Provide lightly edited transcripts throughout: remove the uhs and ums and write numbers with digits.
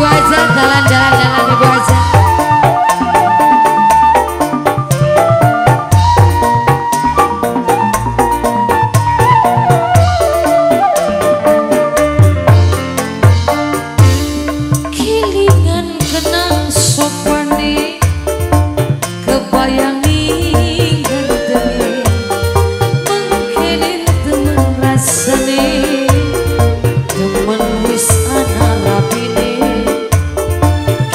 Ibu aja, jalan-jalan jalan Ibu aja. Kilingan kenang sopane kebayangi ganteng mengkenen temen rasane temen wis ana rapine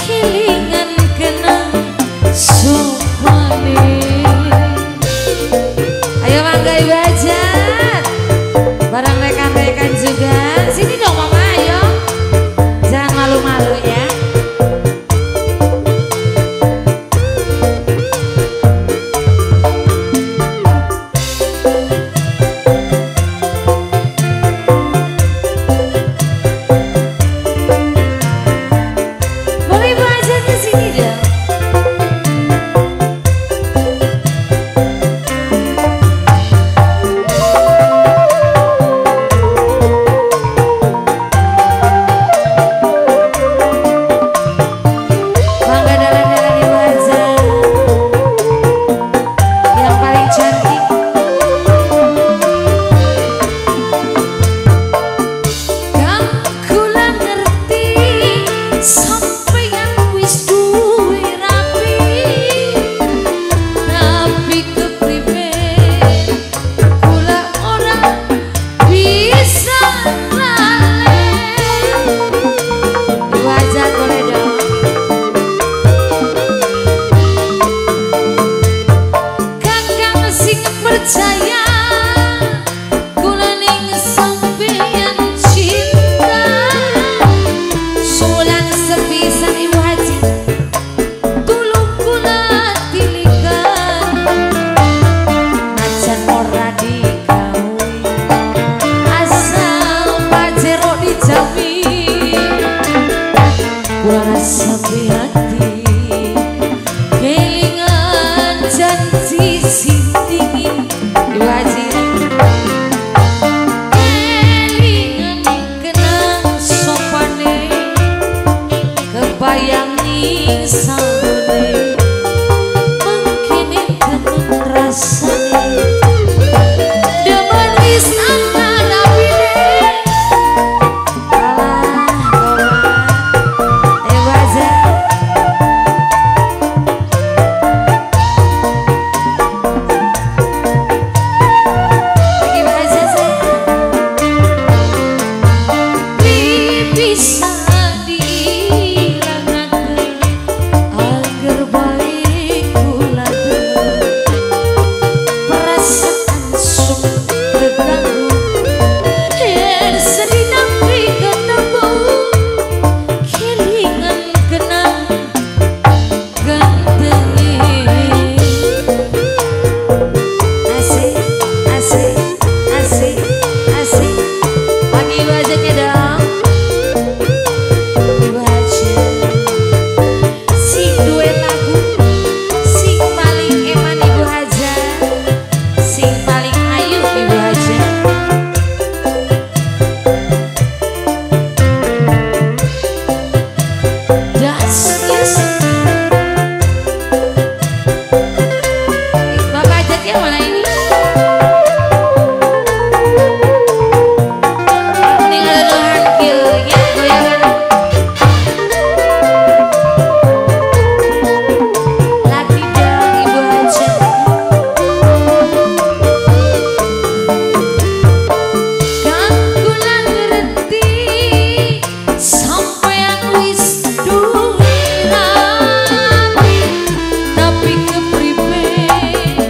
kilingan kenang sopane. Ayo mangga Ibu Hajat bareng rekan-rekan juga sini dong mama, ayo jangan malu-malu ya. Boleh Ibu Hajat ke sini dong. Mangga dalan-dalan Ibu Hajat yang paling cantik. Kang kula ngerti sampeyan wis duwe rapi, tapi kepriben kula ora bisa lalen. Ibu Hajat boleh dong. Kakang sing percaya kula ning sampeyan cinta. Sulan sepisan Ibu Haji tulung kula tilikan najan ora digawe asal pajero dijamin kula rasa prihatin kelingan janji sing dingin. Ibu Haji kelingan kenang sopane kebayang ning sambone mengkene temen rasane demen wis ana rapine. Alah tobat. Ayo Bu Hajat. Lagi Bu Hajat sayang. Bisa diilangaken agar baik kula perasaan sung terganggu yen sedih nampi ketemu kelingan kenang gantenge. Asik asik asik asik. Lagi Ibu Hajatnya dong. Ibu Hajat sing duwe lagu sing paling eman Ibu Hajat, sing paling ayu Ibu Hajat. Das yes. Bapak Hajatnya mana ini? Ini ngeluhan kilnya goyangan. Lagi dong Ibu Hajat. Kang kula ngerti sampeyan wis duwe rapi, tapi kepriben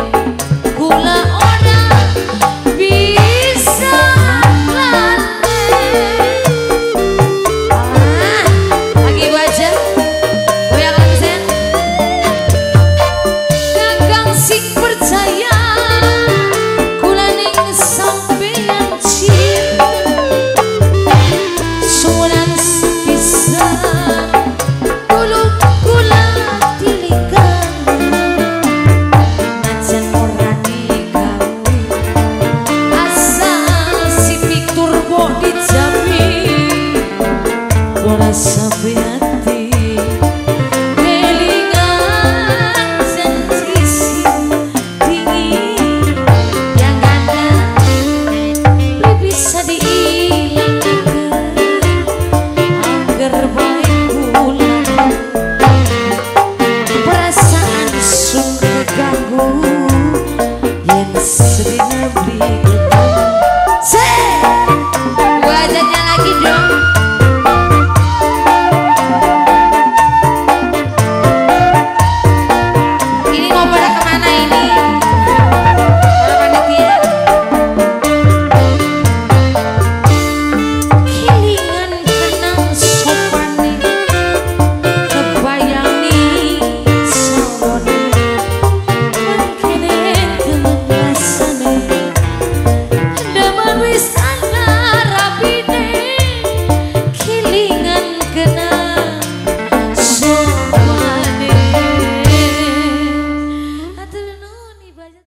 kula ora bisa lalen. Ah, lagi Ibu Hajat goyang lagi sayang. Kakang sing percaya kula ning sampeyan cinta. Sulan sepisan